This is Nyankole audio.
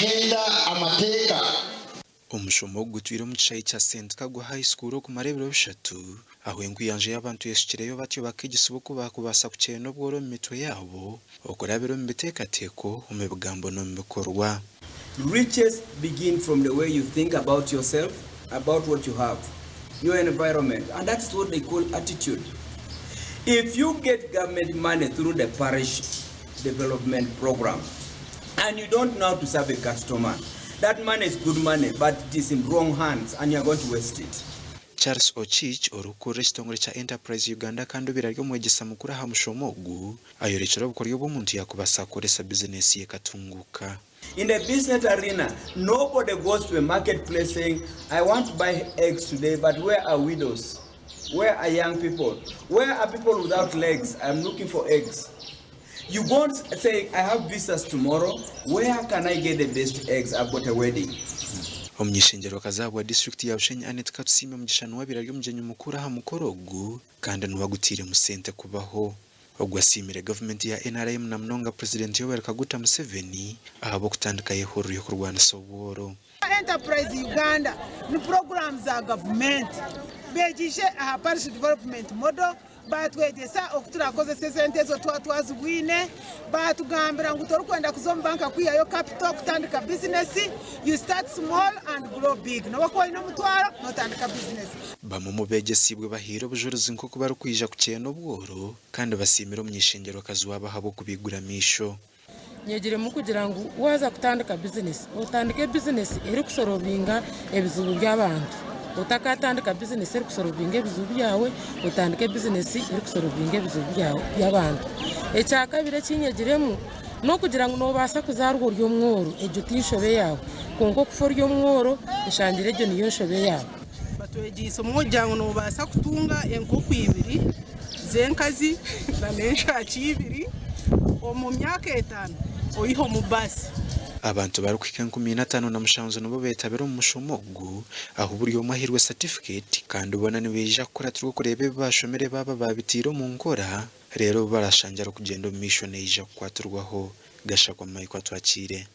Bakahenda amateeka. Omushomo ogu gutwire omu kishaayi kya St Kagwa High School okumara ebiro bishatu ahu enkuyanja y'abantu eshukireyo batyo bakeegyesibwa oku baakubaasa kukyeena obworo omu mitwe yaabo okurabira omu biteekateeko, omu bigambo n'omu bikorwa. Riches begin from the way you think about yourself, about what you have, your environment and that is what they call attitude. If you get government money through the parish development program and you don't know how to serve a customer, that money is good money but it is in wrong hands and you are going to waste it. Charles Okich, orikukurira ekitongore kya Enterprise Uganda kandi obaire ari omwegyesa mukuru aha mushomo ogu, ayorekire obukoryo obu omuntu yaakubaasa kukoresa bizinesi ye ekatunguuka. In the business arena, nobody goes to a market place saying, I want to buy eggs today, but where are widows? Where are young people? Where are people without legs? I'm looking for eggs. You go and say, I have visas tomorrow. Where can I get the best eggs? I've got a wedding. Omuny'ishengyerwakazi ahabwa disiturikiti ya Bushenyi Annet Katusiime Mugisha niwe abaire ari omugyenyi mukuru aha mukoro ogu kandi niwe agutairemu sente kubaho. Ogu asiimire gavumenti ya NRM na munonga Purezidenti Yoweri Kaguta Museveni ahabw'okutandikaho ehururu y'okurwanisa obworo. Enterprise Uganda ni puroguraamu za gavumenti. Beegiise aha Parish Development Model, baatwegyesa oku turaakozese esente ezo twaba twazibwine, baatugambira ngu torikwenda kuza omu banka kwihayo capital kutandika bizinesi, you start small and grow big. N'obu okuba oine omutwaro, nootandika bizinesi. Bamwe omu beegyesiibwe bahaire obujurizi nk'oku barikwija kukyeena obworo kandi basiimire omuny'ishengyerwakazi waabo ahabw'okubaigura amaisho. Nyegiremu kugira ngu waaza kutandika bizinesi, otandike bizinesi erikusorobinga ebizibu by'abantu. Otakatandika bizinesi erikusorobinga ebizibu byawe, otandike bizinesi erikusorobinga ebizibu by'abantu. Ekyakabiri eki nyegiremu n'okugira ngu noobaasa kuzaarwa ori omworo, egyo ti nshobe yaawe. Kwonka okufa ori omworo, nshangire egyo niyo nshobe yaawe. Batwegyeise omu kugira ngu noobaasa kutunga enkoko ibiri z'enkazi n'enshaaki ibiri omu myaka etaano oihemu baasi. Abantu barikuhika 4500 nibo beetabire omu mushomo ogu ahu buri omwe ahairwe satifiketi kandi boona nibaija kukuratirwa kureeba ebi baashomire baaba baabiteire omu nkora reero obu barashangye arikugyenda omu maisho neija kukwatirwaho. Gashakwa Michael Atwakiire.